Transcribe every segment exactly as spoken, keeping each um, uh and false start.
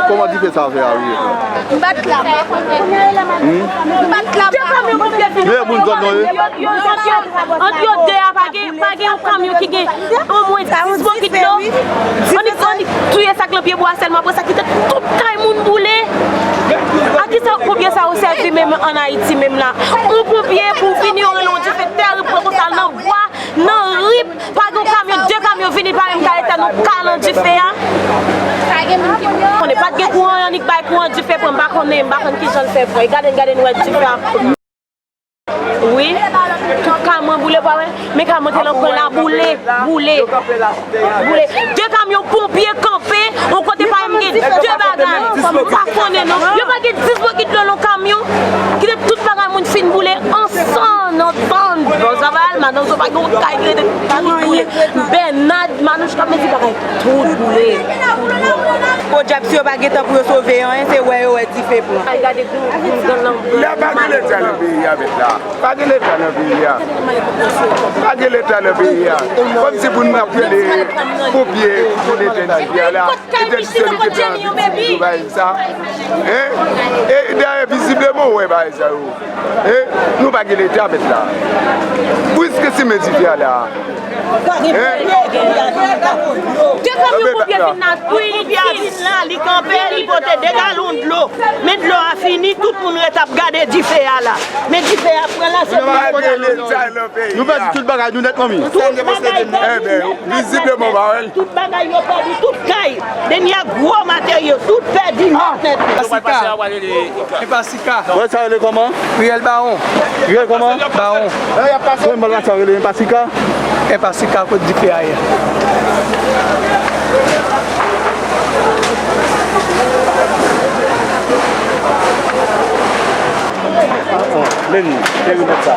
Kòman dife sa fè a rive? M bat la. Hmm? M bat la. Yo e moun zòn nan, wi. Ant yo de a, pa gen, pa gen yon kamyon ki gen omwen dis bokit dlo. Annik, annik touye sa k nan pye bwa sèlman, apre sa kite tout kay moun boule. A kisa ponpye sa yo sèvi menm ann Ayiti menm la? Yon ponpye pou vini yo rele yon dife tèrib pran konsa nan bwa, nan ri, pa gen yon kamyon, de kamyon vini pa menm ka etenn yon kay nan dife a. Konnen pa t gen kouran, annik bay kouran dife pran, m pa konnen, m pa konn kijan l fè pran. Gade n, gade n wè dife a. Wi, tout kay mwen boule, pa wè. Men kay mwen te nan kwen la, boule, boule, boule. De kamyon ponpye kanpe, yon kote pa menm gen de bagay. M pa konnen non. Yo pa gen dis bokit dlo nan kamyon. Kite tout bagay moun fin boule ansanm, ansanm. Bon, sa va al, madanm, so pa gen yon kay ki rete tout boule. Bènad, Manouch k ap mete bagay tout boule. Podyab, si yo pa gentan pou yo sove anyen, se wè yo wè dife pran. Ay, gade gwo, gwo, gwo, gwo. La pa gen Leta nan peyi a, mèt la. Pa gen Leta nan peyi a. Pa gen Leta nan peyi a. Kòmsi pou n ap rele ponpye pou n etenn dife a la. Etenn dife nou te fè anpil ti jou bagay sa. Hein? E dayè, vizibleman, ou wè bagay sa yo. Hein? Nou pa gen Leta, mèt la. Pou iske simen dife a la. Hein? De kamyon ponpye vin la, wi, ponpye a vin la, li kanpe, li pote de galon dlo. Men dlo a fini, tout moun ret ap gade dife a la. Men dife a pran la, se pa gen Leta nan peyi a. Nou pèdi tout bagay nou nèt, manmi. Tout bagay pèdi nèt. Vizibleman, pa wè l. Tout bagay yo pèdi, tout kay. Dènye gwo materyo, tout pèdi nèt, nèt. Pasika. Pasika. Wè sa rele kòman? Riyèl Bawon. Riyèl kòman? Bawon. Kòman sa rele, Pasika? Enpas Sika kot dife a ye. Leni, perimèt sa.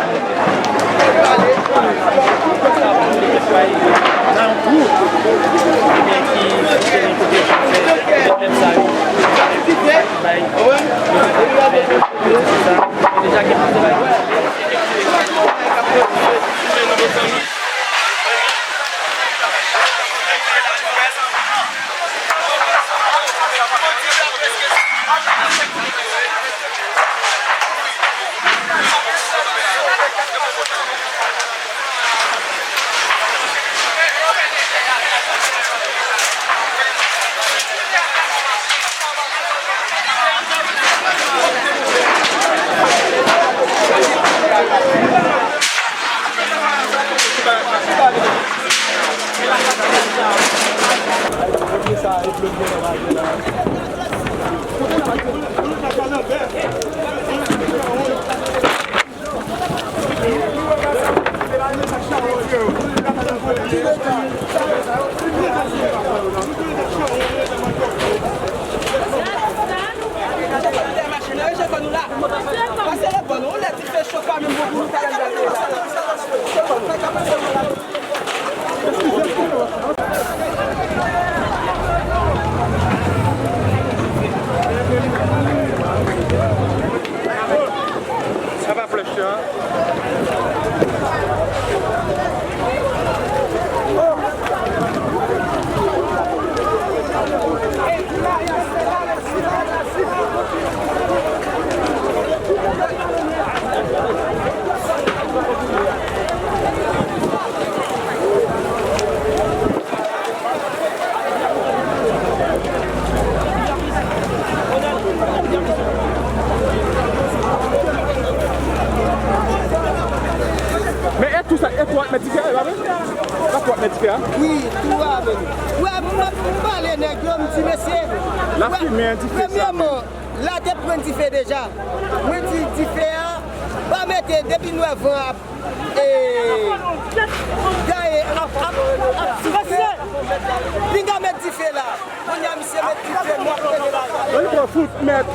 Sa pa flèch la. Men e tou sa, e tou ap met dife a, e pa vre? Pa tou ap met dife a? Wi, tou a menm. Wè, m, m pale nèg yo, m di, mesye, la fimen an dife sa. Premyèman, la te pran dife deja. Mwen di dife a, pa mete, depi n wè van ap, e, gaye, ap, ap, ap soufle, pinga met dife la. Kounye a, misye Li pran fout mèt.